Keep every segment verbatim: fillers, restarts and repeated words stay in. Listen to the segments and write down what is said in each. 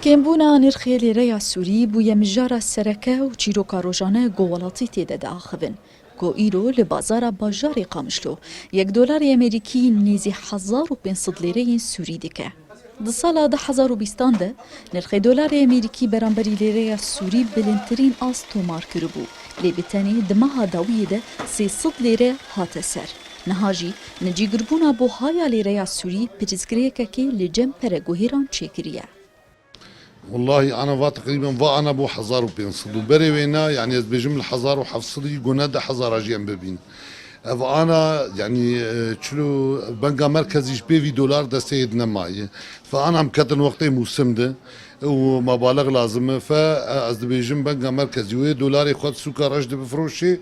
Kêmbûna nirxê lêreya Sûrî bûye mijara sereke û çîroka rojane ku welatî tê de diaxivin, ku îro li bazara bajarê Qamişlo yek dolarê Amerîkî nêzî hezar û pênc sed lêreyên Sûrî dike. Di sala du hezar û bîstan de nirxê dolarê Amerîkî beramberî lêreya Sûrî bilindtirîn ast tomar kiribû, lê bi tenê di meha dawiyê de sê sed lêre hate ser. Niha jî nicîgirbûna buhaya lêreya Sûrî pirsgirêkekê li cem pereguhêran çêkiriye. Wellahî ana va teqrîben va ana bû hezar û pênc sed û berê wêna, yanî ez dibêjim li hezar û heft sedî gune du hezara jî em bibîn. Ev ana, yanî, e, çilo benga merkezî ji pê vî dolar destê yê dinemaye. Fe ana em ketin wextê mûsim de û mebaleg lazim e. Fe, e, ez dibêjim benga merkezî wê dolarê xwe di sûka reş de bifroşê.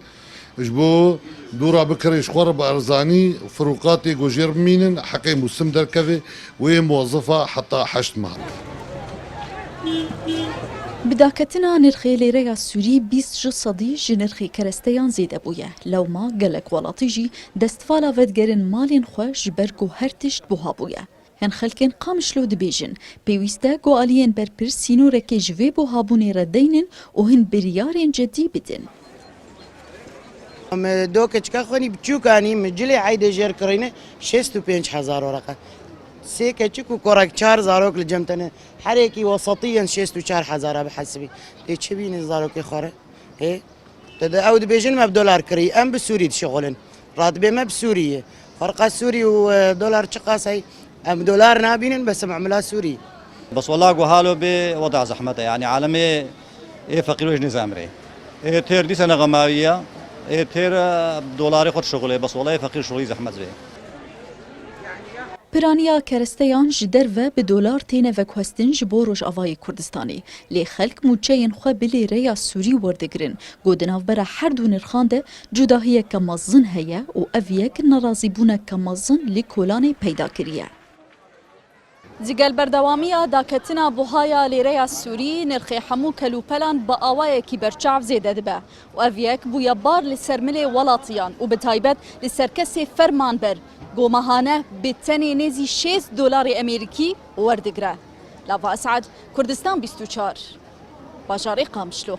Ji bo dûra bikirê ji xwe re bi erzanî, firûqatê ku jêr bimînin, heqê mûsim derkeve, wê muwezzifa heta heşt meh. Bi daketina nirxê lêreya Sûrî bîst ji sedî ji nirxê keresteyan zêde bûye. Lewma gelek welatî jî destvala vedigerin malên xwe ji ber ku her tişt buha bûye. Hin xelkên Qamişlo dibêjin, pêwîst e ku aliyên berpirs sînorekê ji vê buhabûnê re deynin û hin biryarên cedî bidin. Em do keçika xwenî biçûk anî, min cilê eydê jêr kirîne şêst û pênc hezar werqe. Sê keçik û korek çar zarok li cem tene. Herekî wesetî yên şêst û çar hezara bihesibî. Lê çi bînin zarokê xwe re? Ê, te de ew dibêjin me bi dolar kirî, em bi Sûrî dişixulin. Radibê me bi Sûrî ye. Ferqa Sûrî û, e, dolar çiqas hey? Em dolar nabînin, bes em emila Sûrî. Bes wela ku halo bê weda zehmet e. Yanî alemê ê feqîr wê ji nêzemrê. Ê têr dîse ne xemawî ye. Ê têr, e, dolarê xwe dişixulê. Bes wela ê feqîr şixulî zehmet bê. Piraniya keresteyan ji derve bi dolar têne veguhestin ji bo Rojavayê Kurdistanê, lê xelk mûçeyên xwe bi lêreya Sûrî werdigirin, ku di navbera her du nirxan de cudahiyeke mezin heye û ev yek nerazîbûneke mezin li kolanê peyda kiriye. Digel berdewamiya daketina buhaya lêreya Sûrî, nirxê hemû kelûpelan bi awayekî berçav zêde dibe û ev yek bûye bar li ser milê welatiyan û bi taybet li ser kesê fermanber, ku mehane bi tenê nêzî şêst dolarê Amerîkî werdigire. Lava Esad, Kurdistan bîst û çar, bajarê Qamişlo.